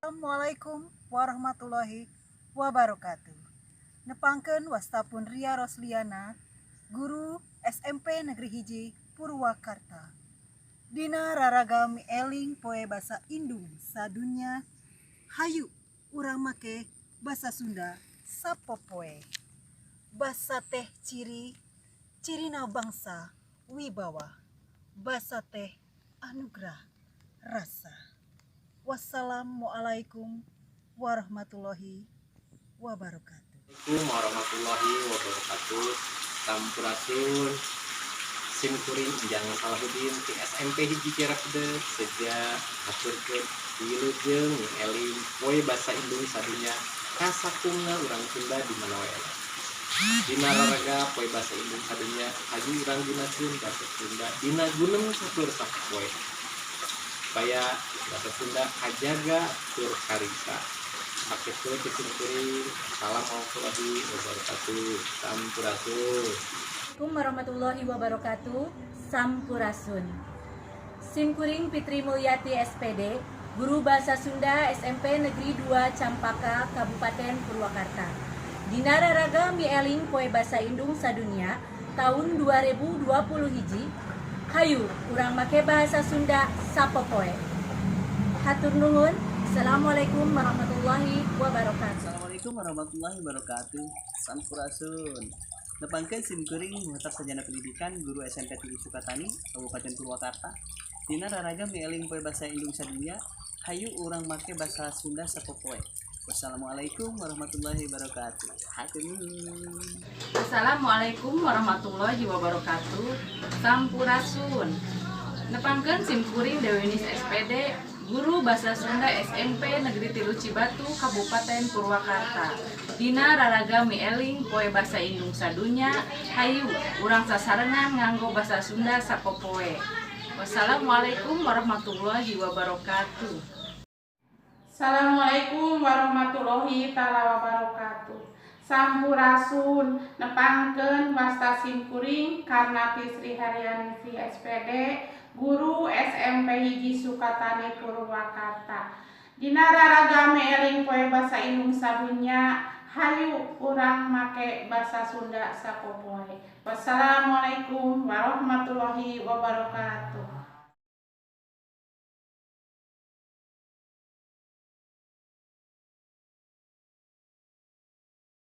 Assalamualaikum warahmatullahi wabarakatuh. Nepangkeun wasta pun Ria Rosliana, guru SMP Negeri 1 Purwakarta. Dina raraga mieling Poe Basa Indung Sadunya, hayu urang make basa Sunda sapopoe. Basa teh ciri cirina bangsa wibawa. Basa teh anugerah rasa. Wassalamualaikum warahmatullahi wabarakatuh. Assalamualaikum warahmatullahi wabarakatuh. Sampurasun. Sim kuring Ujang Salahuddin ti SMP 1 Kiarapedes seja haturkeun wilujeng eling Poe Basa Indung Sadunya ka sakumna urang Sunda di mana wae aya. Dina raraga Poe Basa Indung Sadunya, hayu urang gunakeun basa Sunda dina gunem satur sapopoe supaya bahasa Sunda kajaga tur kariksa. Sakitu ti sim kuring. Assalamualaikum warahmatullahi wabarakatuh. Sampurasun. Assalamualaikum warahmatullahi wabarakatuh. Sampurasun. Sim kuring Fitri Mulyati SPD, Guru Bahasa Sunda SMP Negeri 2 Campaka, Kabupaten Purwakarta. Dina raraga mieling Poe Basa Indung Sadunia tahun 2020 hiji, hayu urang make bahasa Sunda sapopoe. Hatur nuhun. Assalamualaikum warahmatullahi wabarakatuh. Assalamualaikum warahmatullahi wabarakatuh. Sampurasun. Nepangkeun sim kuring Muhtar Sarjana Pendidikan, Guru SMP 3 Sukatani, Kabupaten Purwakarta. Dina raraga mieling Poe Basa Indung Sadunya, hayu urang make basa Sunda sapopoe. Wassalamualaikum warahmatullahi wabarakatuh. Hatur nuhun. Assalamualaikum warahmatullahi wabarakatuh. Sampurasun. Nepangkeun sim kuring Dewinis SPD, Guru Bahasa Sunda SMP Negeri 3 Cibatu, Kabupaten Purwakarta. Dina raraga mieling Poe Basa Indung Sadunya, hayu urang sasarengan nganggo basa Sunda sapopoe. Wassalamualaikum warahmatullahi wabarakatuh. Assalamualaikum warahmatullahi taala wabarakatuh. Sampurasun. Nepangkeun wasta simkuring Karnati Sri Haryani SPD, Guru SMP 1 Sukatani, Purwakarta. Dina raraga mieling Poe Basa Indung Sadunya, hayu urang make basa Sunda sapopoe. Wassalamualaikum warahmatullahi wabarakatuh.